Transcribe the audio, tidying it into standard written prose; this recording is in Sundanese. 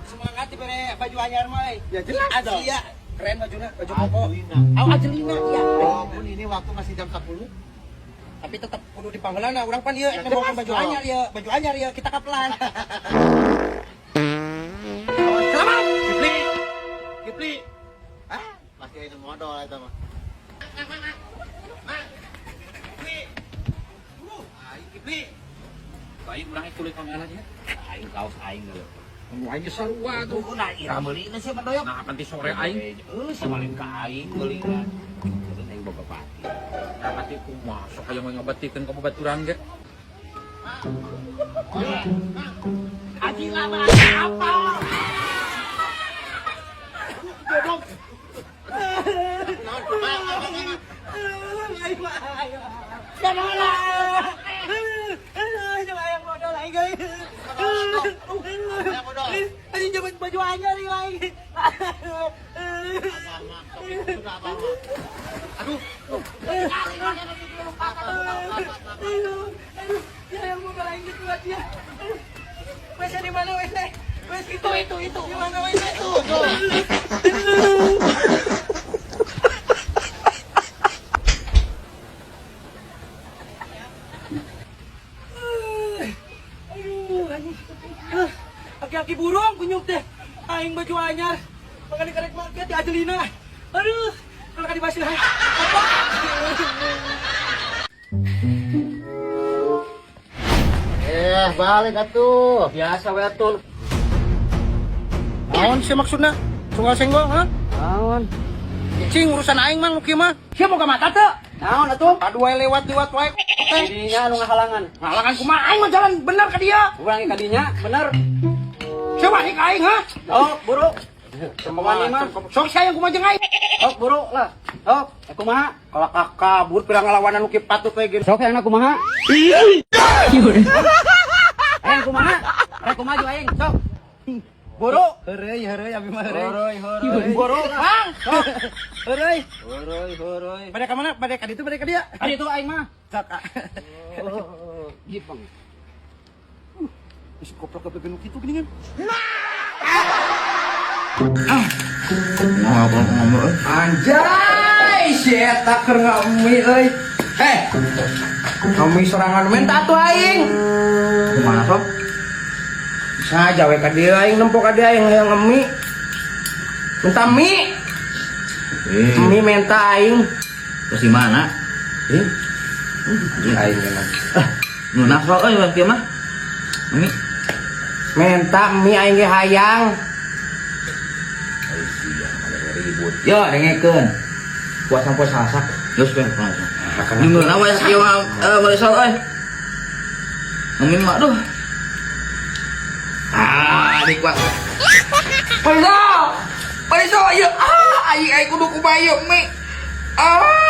Semangat dibere baju anyar mah euy. Ya jelas dong. Asia keren bajuna, baju koko. Adelina. Oh, Adelina iya. Walaupun ini waktu masih jam 10. Tapi tetap kudu dipanggeulana urang pan ieu Ya, nembokan jelas baju dong. Anyar ieu, baju anyar ieu kita kapelan. Selamat. Kipli. Kipli. Ah, masih ada modal eta mah. Kipli. Aing Kipli. Aing urang kulit pangalan ya. Aing kaos aing lho. Tunggu aing sarua tuh. Nah, ira meulina sih mendoyok. Nah, kan ti sore aing. Heuh, samalin ka aing meulina. Terus aing boga pati. Nah, pati kumaha sok hayang ngabatikeun ka babaturan ge. Aji lama apa? Goblok. Anjing jabat baju anyar ieu aing. Abah mah, sok itu abah mah. Aduh. Aduh, aduh, ya yang modal aing gitu dia. WC di mana WC? WC itu. Di mana WC itu? Aduh, anjing. Aki-aki burung kunyuk teh. Aing baju anyar. Makanya karek market di Adelina. Aduh, kalau kan dibasih apa? Eh, balik atuh. Biasa we atuh. Naon sih maksudna? Tunggal senggol, ha? Naon? Cing urusan aing mah nu kieu mah. Sia boga mata teu? Naon atuh? Aduh wae lewat-lewat wae teh. Dinya anu ngahalangan. Ngalangan kumaha aing mah jalan bener ka dia. Urang ge ka dinya, bener. Sia wani ka aing, ha? Oh, buru. Kumaha mah? Sok sia yang kumaha jeung aing. Sok buru lah. Sok, kumaha? Kalau kabur pirang ngalawanan nu kieu patut we geus. Sok hayangna kumaha? Hayang kumaha? Rek kumaha jeung aing, sok. Buru. Heureuy heureuy abi mah heureuy. Heureuy, heureuy. Buru, Bang. Heureuy. Heureuy, heureuy. Bade ka mana? Bade ka ditu, bade ka dia. Ka ditu aing mah. Sok. Ah. Oh, gipeng. Isi koplok goblok nu kitu geuningan. Anjay, si eta keur ngami euy. Eh. Ngami sorangan menta atuh aing. Kumaha sok? Saja we ka dieu aing nempo ka dieu aing hayang ngemi. Minta mie. Mie menta aing. Terus di mana? Eh. Aing mah. Nu nafsu euy kieu mah. Mie. Menta mie aing ge hayang. Ribut. Yo dengekeun. Puasa poe Salasa. Geus we langsung. Nu ngeunah we kieu mah balik sal euy. Mie mah aduh. Ah, nikmat. Pariso. Pariso ieu ah aing aing kudu kumaha ieu mie. Ah.